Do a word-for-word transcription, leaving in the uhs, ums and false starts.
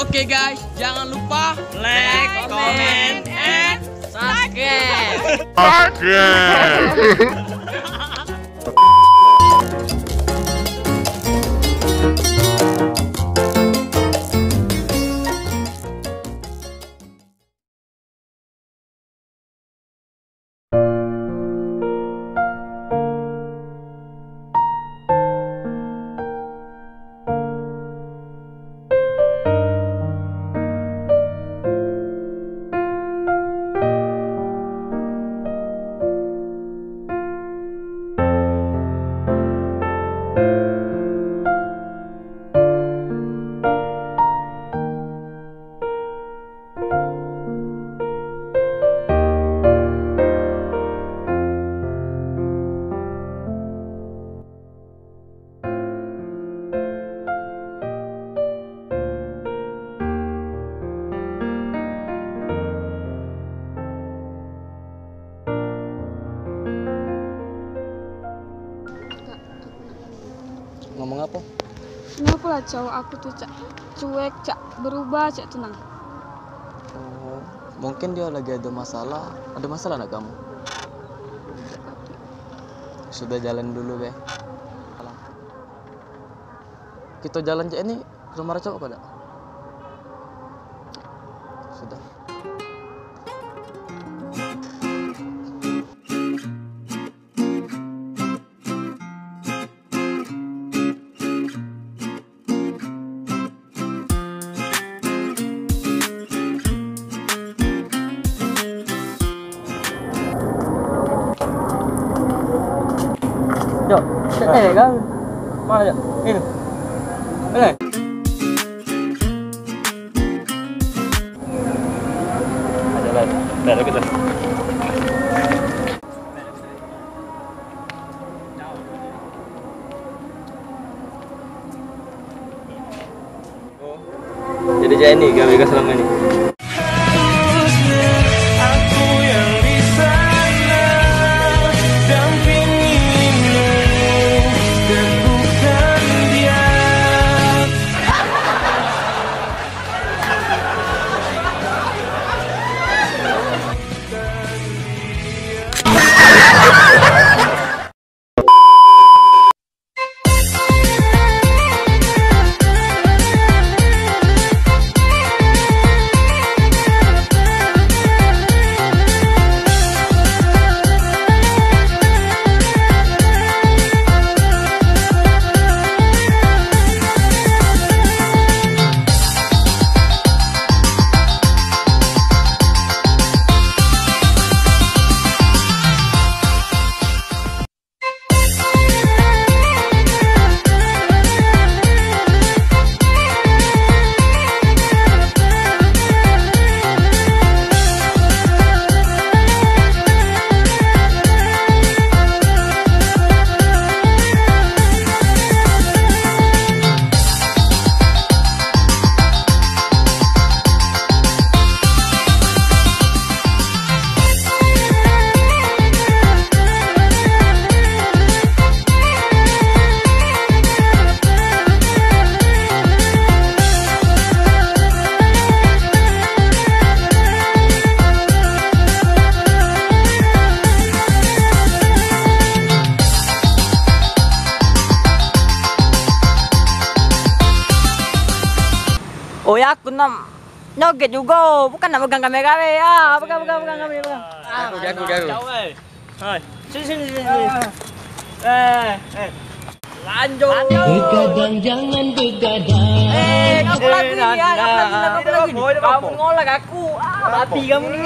Oke guys, jangan lupa like, comment, and subscribe. Ngomong apa? Ngapo lah cowok aku tu cak cuek, cak berubah, cak tu nah. Oh, mungkin dia lagi ada masalah. Ada masalah nak kamu? Sudah, jalan dulu be. Kita jalan cak ini ke rumah cowok kau dak? Sudah. Jok, cek eh kan. Mana jok? Ini. Boleh. Ada lah. Dah lagi dah. Jadi cak ini gawe kau selama ni. Oh ya, aku nam noget juga, bukan nak pegang kamera weh. Ah, pegang, pegang, pegang kamera, pegang. Ah, aku, aku, aku. Hai. Sini, sini, sini, sini. Eh, eh. Lanjut. Begadang jangan begadang. Eh, kamu lagu ini ya, kamu lagu, lagu, lagu ini. Kamu ngolak aku. Ah, babi kamu ni.